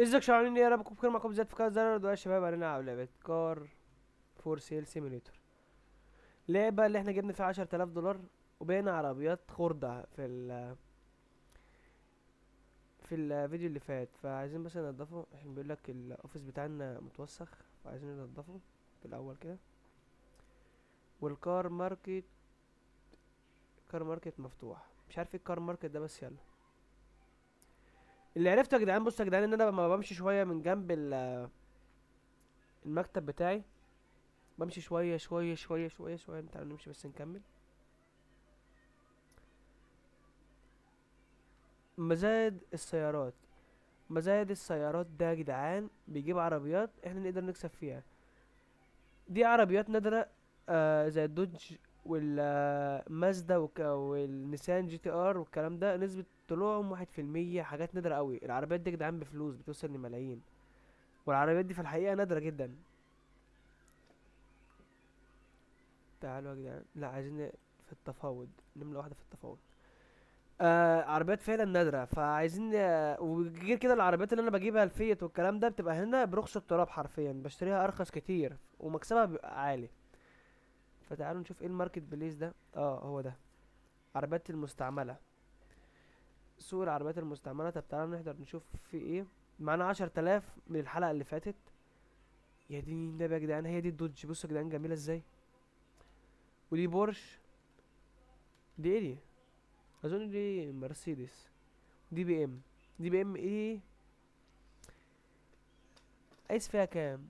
ازيك يا عاملين ايه؟ يا رب تكونوا بخير. معاكم زياد في قناة زرار. يا شباب علينا على لعبه Car for Sale Simulator، لعبه اللي احنا جبنا فيها 10000 دولار وبقينا عربيات خردة في الفيديو اللي فات. فعايزين بس ننضفه عشان بيقول لك ال office بتاعنا متوسخ، فعايزين ننضفه في الاول كده. وال car market، car market مفتوح، مش عارف ايه ال car market ده، بس يلا. اللي عرفته يا جدعان، بصوا يا جدعان، ان انا لما بمشي شوية من جنب المكتب بتاعي، بمشي شوية شوية شوية شوية شوية، تعالوا نمشي بس نكمل. مزاد السيارات، مزاد السيارات ده يا جدعان بيجيب عربيات احنا نقدر نكسب فيها. دي عربيات نادرة، زي الدوج والمازدا والنيسان GTR والكلام ده، نسبة طلوعهم واحد في المية، حاجات نادرة قوي. العربيات دي يا جدعان بفلوس بتوصل لملايين، والعربيات دي في الحقيقة نادرة جدا. تعالوا يا جدعان، لا عايزين في التفاوض، نملة واحدة في التفاوض. عربيات فعلا نادرة، فعايزين، وغير كده العربيات اللي انا بجيبها الفيت والكلام ده بتبقى هنا برخص التراب حرفيا، بشتريها ارخص كتير ومكسبها بيبقى عالي. فتعالوا نشوف ايه ال market place ده. هو ده عربيات المستعملة، سوق العربيات المستعملة. طب تعالوا نحضر نشوف في ايه. معانا 10000 من الحلقة اللي فاتت. يا دين النبي يا جدعان، هي دي الدوج، بصوا يا جدعان جميلة ازاي. ودي بورش، دي ايه دي؟ اظن دي مرسيدس. دي بي ام، دي بي ام ايه؟ عايز فيها كام؟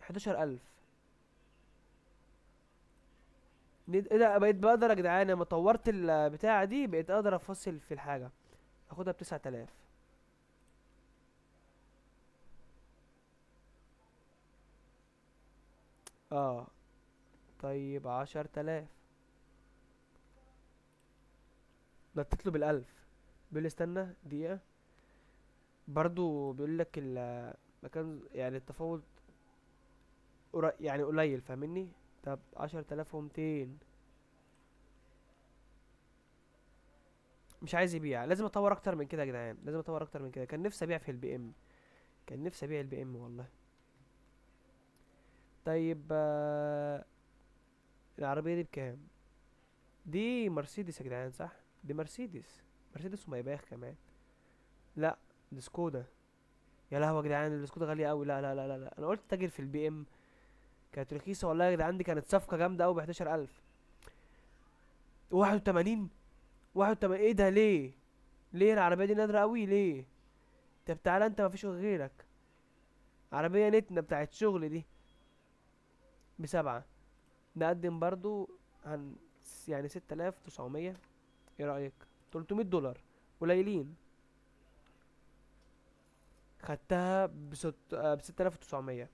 11000. ايه ده؟ بقيت بقدر يا جدعان لما طورت البتاعة دي بقيت اقدر افصل في الحاجة، اخدها ب9000. طيب 10000. نطيت له بال1000. بيقول لي استنى دقيقة. برضو بيقول لك المكان التفاوض قليل، فاهمني؟ طب 10200. مش عايز يبيع، لازم اطور اكتر من كده يا جدعان، لازم اطور اكتر من كده. كان نفسي ابيع في البي ام، كان نفسي ابيع البي ام والله. طيب، العربية دي بكام؟ دي مرسيدس يا جدعان صح؟ دي مرسيدس، مرسيدس ومايباخ كمان. لا دي سكودا. يا لهوي يا جدعان السكودا غالية قوي. لا لا لا لا لا، انا قلت تاجر في البي ام، كانت رخيصة والله يا جدعان. دي كانت صفقة جامدة قوي بحداشر ألف. واحد وتمانين، واحد وتمانين، ايه ده؟ ليه؟ ليه العربية دي نادرة قوي ليه؟ طب تعالى انت مفيش غيرك. عربية نتنة بتاعت شغل دي ب7. نقدم برضو عن 6900. ايه رأيك؟ تلتمية دولار قليلين. خدتها ب6900.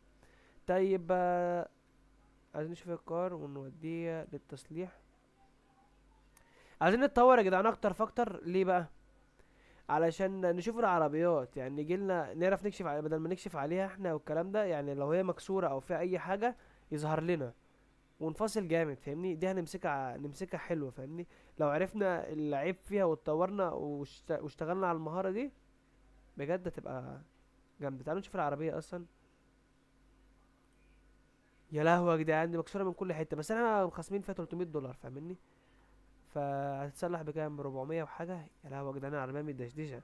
طيب، عايزين نشوف الكار ونوديها للتصليح. عايزين نتطور يا جدعان اكتر فاكتر. ليه بقى؟ علشان نشوف العربيات، يجي لنا نعرف نكشف عليها بدل ما نكشف عليها احنا والكلام ده. لو هي مكسورة او فيها اي حاجة يظهر لنا ونفاصل جامد، فاهمني؟ دي نمسكها حلوة، فاهمني؟ لو عرفنا العيب فيها واتطورنا واشتغلنا على المهارة دي بجد هتبقى جامدة. تعالوا نشوف العربية اصلا. يا لهوي يا جدعان دي مكسورة من كل حتة، بس احنا خاصمين فيها تلتمية دولار، فاهمني؟ فهتتصلح بكام؟ 400 وحاجة. يا لهوي يا جدعان العربية متدشدشة.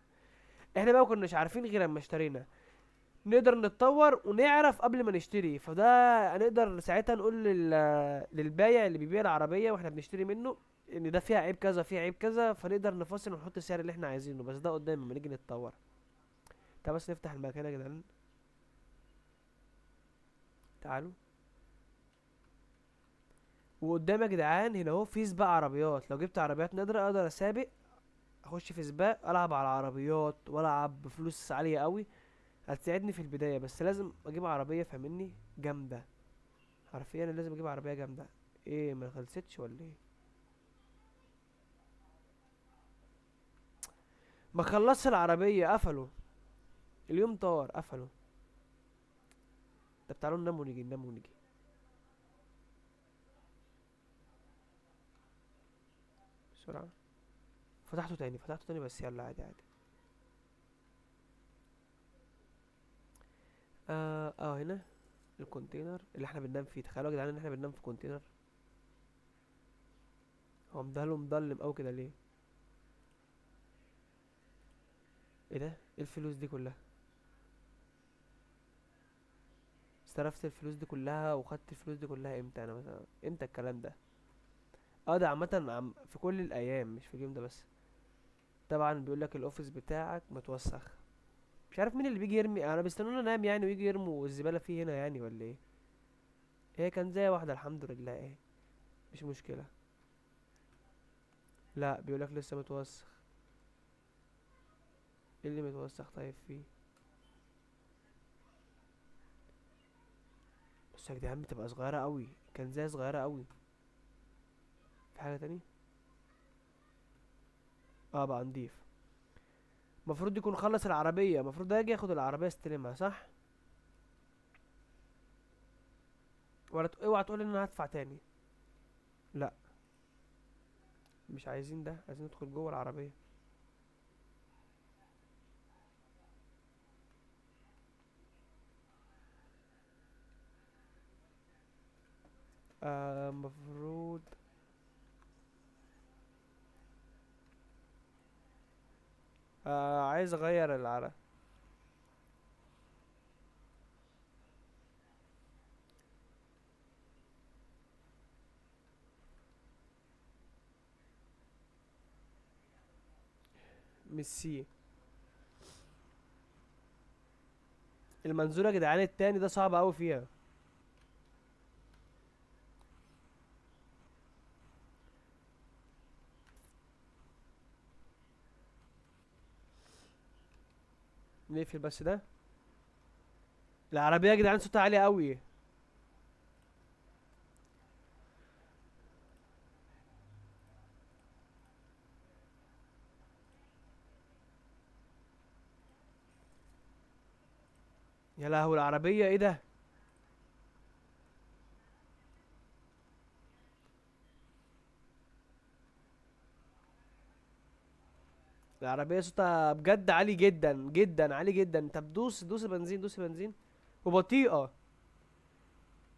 احنا بقى ما كناش عارفين غير اما اشترينا نقدر نتطور ونعرف قبل ما نشتري، فده هنقدر ساعتها نقول للبايع اللي بيبيع العربية واحنا بنشتري منه ان ده فيها عيب كذا، فيها عيب كذا، فنقدر نفاصل ونحط السعر اللي احنا عايزينه. بس ده قدام لما نيجي نتطور. طب بس نفتح المكان يا جدعان. تعالوا. وقدام يا جدعان هنا اهو في سباق عربيات. لو جبت عربيات نادرة اقدر اسابق، اخش في سباق، العب على العربيات والعب بفلوس عالية قوي، هتساعدني في البداية. بس لازم اجيب عربية فاهمني جامدة، حرفيا انا لازم اجيب عربية جامدة. ايه ما خلصتش ولا ايه؟ ما خلصش العربية، قفلوا اليوم، طار قفلوا. طب تعالوا ننام ونيجي، ننام ونيجي بسرعة. فتحته تاني، فتحته تاني بس يلا عادي عادي. هنا ال container اللي احنا بننام فيه. تخيلوا يا جدعان ان احنا بننام في container. هو مدهله مضلم اوي كده ليه؟ ايه ده؟ ايه الفلوس دي كلها؟ استلفت الفلوس دي كلها وخدت الفلوس دي كلها امتى؟ انا مثلا امتى الكلام ده؟ ده عامة في كل الايام، مش في اليوم ده بس. طبعا بيقول لك ال office بتاعك متوسخ. مش عارف مين اللي بيجي يرمي، انا بيستنونا انام يعني ويجي يرموا الزبالة فيه هنا يعني ولا ايه؟ هي كان زي واحدة الحمد لله، ايه مش مشكلة. لا بيقول لك لسه متوسخ. ايه اللي متوسخ طيب فيه؟ بس يا جدعان بتبقى صغيرة قوي، كان زي صغيرة قوي. في حاجة تاني؟ بقى نضيف. المفروض يكون خلص العربية، المفروض ده يجي ياخد العربية استلمها صح؟ ولا اوعى تقول ان انا هدفع تاني. لا مش عايزين ده، عايزين ندخل جوه العربية. المفروض عايز اغير العربية. مش سي. المنظور يا جدعان التاني ده صعب قوي فيها. نقفل بس ده. العربية يا جدعان صوتها عالي قوي. يا لهوي العربية ايه ده؟ العربية صوتها بجد عالي جدا جدا، عالي جدا. طب دوس، دوس بنزين، دوس بنزين. وبطيئة.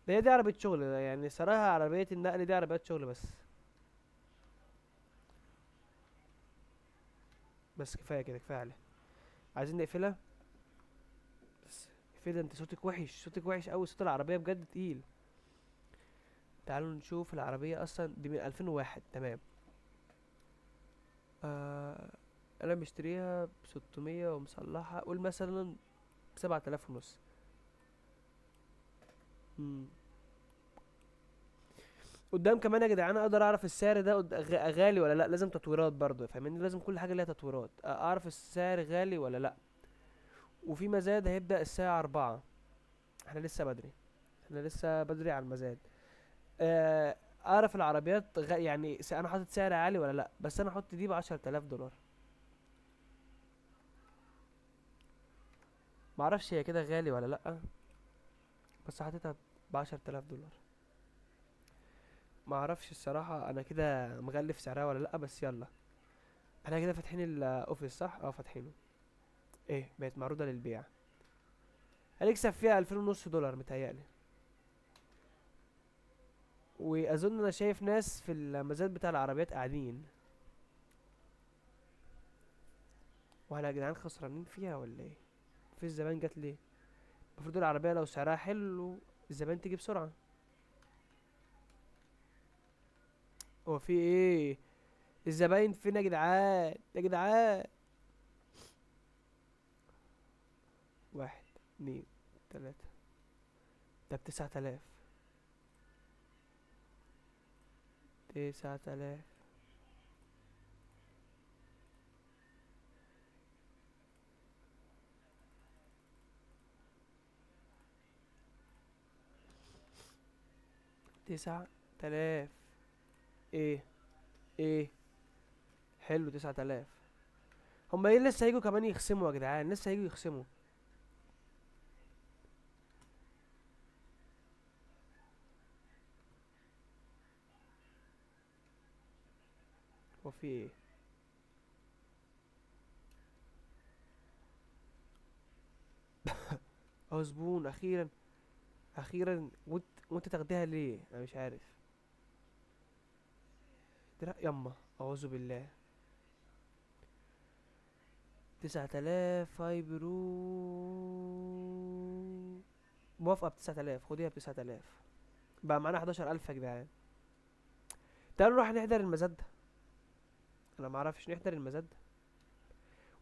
ده هي دي عربية شغل يعني، صراحة عربية النقل دي عربيات شغل بس. بس كفاية كده، كفاية عليها. عايزين نقفلها بس. اقفلها. انت صوتك وحش، صوتك وحش قوي، صوت العربية بجد تقيل. تعالوا نشوف العربية اصلا دي من 2001. تمام. انا مشتريها بستمية ومصلحة، قول مثلا بسبعة آلاف ونص. قدام كمان يا جدعان اقدر اعرف السعر ده غالي ولا لا. لازم تطويرات برضو، فاهمني؟ لازم كل حاجة ليها تطويرات. اعرف السعر غالي ولا لا. وفي مزاد هيبدأ الساعة 4. احنا لسه بدري، احنا لسه بدري على المزاد. اعرف العربيات انا حاطط سعر عالي ولا لا. بس انا احط دي بعشرة آلاف دولار. معرفش هي كده غالي ولا لا، بس حاططها بعشرة آلاف دولار. معرفش الصراحة انا كده مغلف سعرها ولا لا، بس يلا. احنا كده فاتحين الاوفيس صح؟ فاتحينه. ايه بقت معروضة للبيع. هنكسب فيها ألفين ونص دولار متهيألي. واظن انا شايف ناس في المزاد بتاع العربيات قاعدين. واحنا يا جدعان خسرانين فيها ولا ايه؟ في الزبائن جت ليه؟ المفروض العربية لو سعرها حلو الزبائن تيجي بسرعة. هو في ايه؟ الزباين فين يا جدعان؟ يا جدعان. 1 2 3. ده ب9000. 9000. 9000. ايه؟ ايه؟ حلو، 9000. هما ايه لسه هيجوا كمان يخصموا يا جدعان؟ لسه هيجوا يخصموا. هو في ايه؟ اهو زبون اخيرا، اخيرا. وانت تاخديها ليه؟ انا مش عارف. درا يما، اعوذ بالله. 9000 فايبرو. موافقة ب9000، خديها ب9000. بقى معانا 11000 يا جدعان. تعالوا نروح نحضر المزاد ده. انا معرفش نحضر المزاد ده،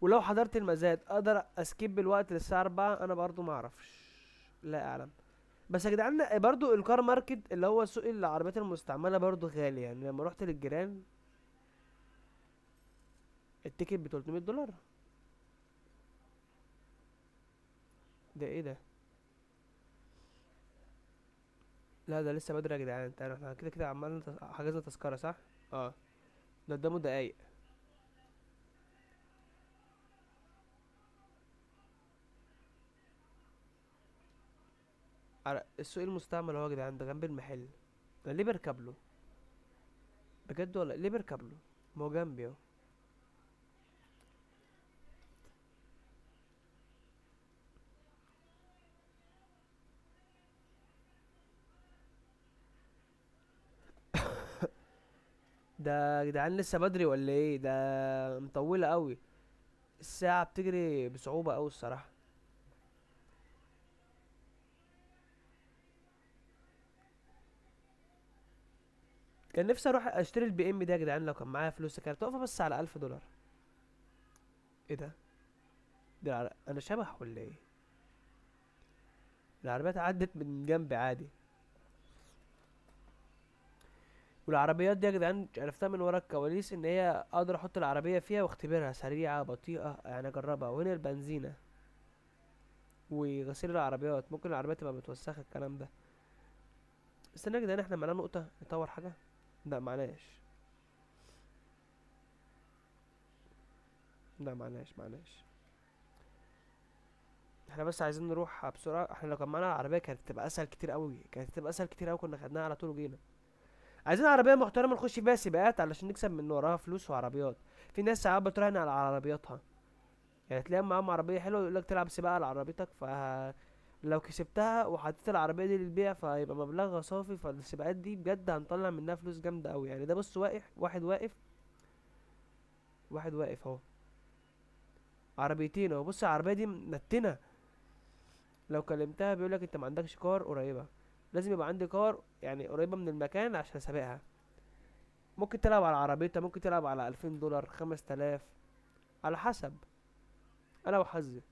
ولو حضرت المزاد اقدر اسكيب الوقت للساعة 4. انا برضو معرفش، لا اعلم. بس يا جدعان برضو الكار ماركت اللي هو سوق العربيات المستعملة برضو غالي. لما روحت للجيران ال ticket بتلتمية دولار. ده ايه ده؟ لا ده لسه بدري يا جدعان. تعالوا احنا كده كده عمالنا حجزنا تذكرة صح؟ ده قدامه دقايق. على السوق المستعمل اهو يا جدعان، ده جنب المحل. ده ليه بركب له؟ بجد ولا ليه بركب له؟ ما هو جنبي اهو. ده يا جدعان لسه بدري ولا ايه؟ ده مطولة قوي، الساعة بتجري بصعوبة قوي الصراحة. كان نفسي اروح اشتري البي ام ده يا جدعان لو كان معايا فلوس، كانت واقفة بس على 1000 دولار. ايه ده؟ ده انا شبح ولا ايه؟ العربيات عدت من جنبي عادي. والعربيات دي يا جدعان عرفتها من ورا الكواليس ان هي اقدر احط العربية فيها واختبرها، سريعة بطيئة اجربها. وهنا البنزينة وغسيل العربيات، ممكن العربية تبقى متوسخة الكلام ده. استنى يا جدعان، احنا معانا نقطة نطور حاجة؟ لا معناش، لا معناش، معناش. احنا بس عايزين نروح بسرعة. احنا لو كان معانا عربية كانت تبقى اسهل كتير قوي، كانت تبقى اسهل كتير قوي، كنا خدناها على طول وجينا. عايزين عربية محترمة نخش بيها سباقات علشان نكسب من وراها فلوس وعربيات. في ناس ساعات بتراهن على عربياتها، تلاقي معاهم عربية حلوة يقول لك تلعب سباق على عربيتك، ف لو كسبتها وحطيت العربية دي للبيع فهيبقى مبلغها صافي. فالسباقات دي بجد هنطلع منها فلوس جامدة قوي. ده بص واقف، واحد واقف، واحد واقف اهو، عربيتين اهو. بص العربية دي منتنة، لو كلمتها بيقول لك انت ما عندكش كار قريبة، لازم يبقى عندي كار قريبة من المكان عشان اسابقها. ممكن تلعب على عربيتها، ممكن تلعب على 2000 دولار، 5000، على حسب انا وحظي.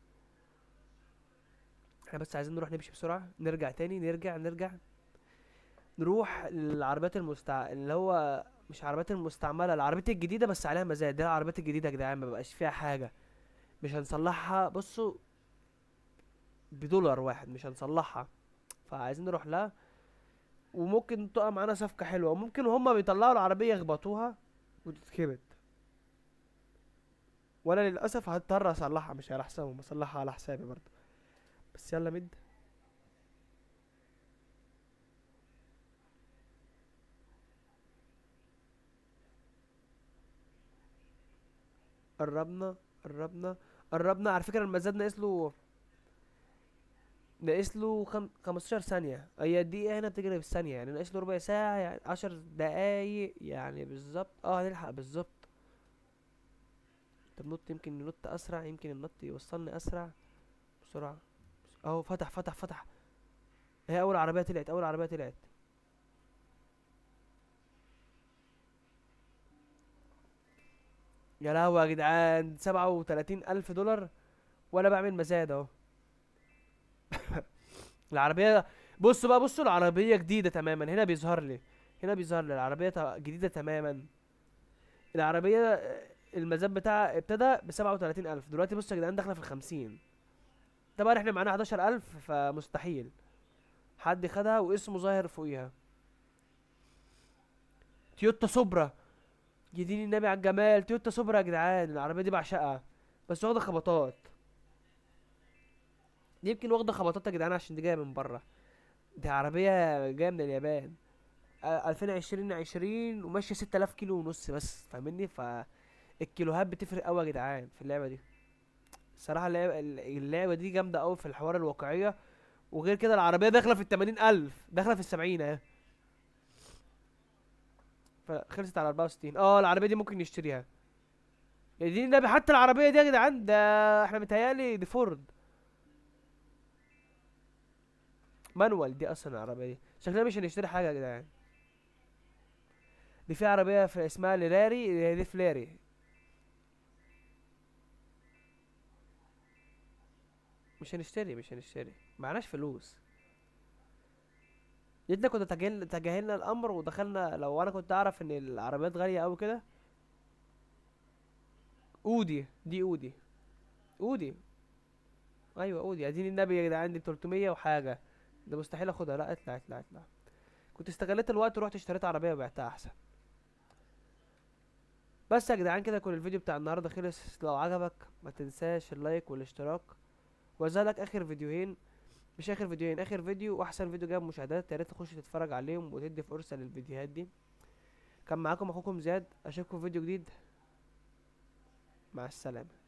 احنا بس عايزين نروح نمشي بسرعة، نرجع تاني، نرجع نروح للعربيات اللي هو مش عربيات المستعملة، العربيات الجديدة بس عليها مزايا. دي العربيات الجديدة يا جدعان ما بقاش فيها حاجة، مش هنصلحها. بصوا بدولار واحد مش هنصلحها، فعايزين نروح لها. وممكن تقع معانا صفقة حلوة، وممكن وهما بيطلعوا العربية يخبطوها وتتخبط، وانا للأسف هضطر اصلحها، مش على حسابهم، اصلحها على حسابي برضه. بس يلا مد. قربنا، قربنا، قربنا. على فكرة المزاد ناقص له، ناقص له 15 ثانية. هي الدقيقة هنا بتجري بالثانية، ناقص له ربع ساعة، يعني 10 دقايق بالظبط. هنلحق بالظبط. طب نط، يمكن ننط أسرع، يمكن النط يوصلني أسرع. بسرعة. أهو فتح، فتح، فتح. هي أول عربية طلعت، أول عربية طلعت. يا لهوي يا جدعان، 37000 دولار وأنا بعمل مزاد أهو. العربية بصوا بقى، بصوا العربية جديدة تماما. هنا بيظهر لي العربية جديدة تماما. العربية، المزاد بتاعها ابتدى بسبعة وتلاتين ألف، دلوقتي بصوا يا جدعان داخلة في الخمسين. طبعا احنا معانا 11000، فمستحيل حد خدها واسمه ظاهر فوقيها. تويوتا سوبرا، يديني النبي على الجمال. تويوتا سوبرا يا جدعان، العربية دي بعشقها، بس واخدة خبطات. دي يمكن واخدة خبطات يا جدعان عشان دي جاية من بره، دي عربية جاية من اليابان. ألفين وعشرين عشرين وماشية ستة آلاف كيلو ونص بس، فاهمني؟ فالكيلوهات بتفرق أوي يا جدعان في اللعبة دي. الصراحة اللعبة دي جامدة أوي في الحوار الواقعية. وغير كده العربية داخله في 80,000، داخله في 70 اهي. فخلصت على 64. العربية دي ممكن نشتريها. يا دين النبي، حتى العربية دي يا جدعان، ده احنا متهيألي دي فورد manual دي اصلا. العربية دي شكلنا مش هنشتري حاجة يا جدعان. دي في عربية في اسمها ليراري، دي فلاري. مش هنشتري، مش هنشتري، معناش فلوس. جدنا كنا تجاهلنا الامر ودخلنا. لو انا كنت اعرف ان العربيات غالية قوي كده. اودي دي، اودي، اودي، ايوه اودي. يا دين النبي يا جدعان، دي 300 وحاجه، ده مستحيل اخدها. لا اطلع اطلع اطلع. كنت استغليت الوقت ورحت اشتريت عربية وبعتها احسن. بس يا جدعان كده يكون الفيديو بتاع النهارده خلص. لو عجبك ما تنساش اللايك والاشتراك. وزالك اخر فيديوهين، مش اخر فيديوهين، اخر فيديو واحسن فيديو جاب مشاهدات، يا ريت تخش تتفرج عليهم وتدي فرصة للفيديوهات دي. كان معاكم اخوكم زياد، اشوفكم في فيديو جديد، مع السلامة.